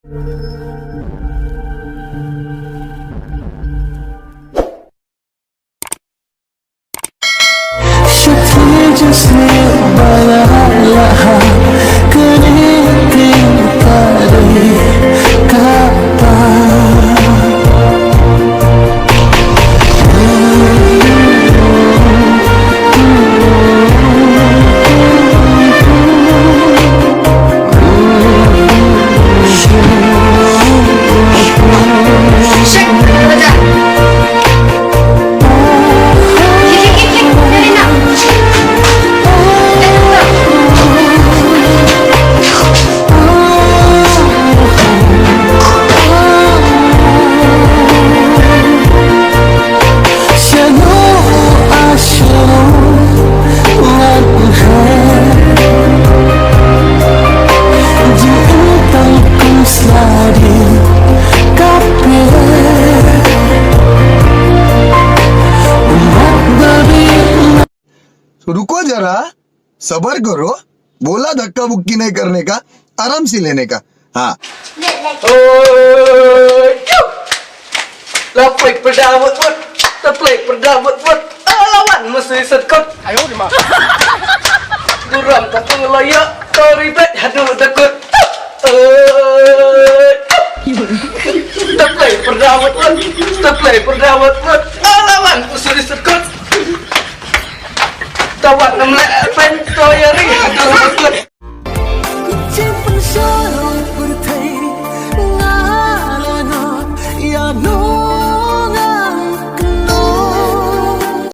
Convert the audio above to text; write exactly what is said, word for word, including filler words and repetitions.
तो रुको जरा, सबर करो। बोला धक्का बुक्की नहीं करने का, आराम से लेने का। हाँ। Oi, yu. La play pyrda wut wut, la play pyrda wut wut. Ala wan mesti setkut. Ayo di ma. Duram tak pengelaya, tori bet hadu dekut. Oi. La play pyrda wut wut, la play pyrda wut wut. Ala wan mesti setkut. Tawat namle pen toyari hadu dekut.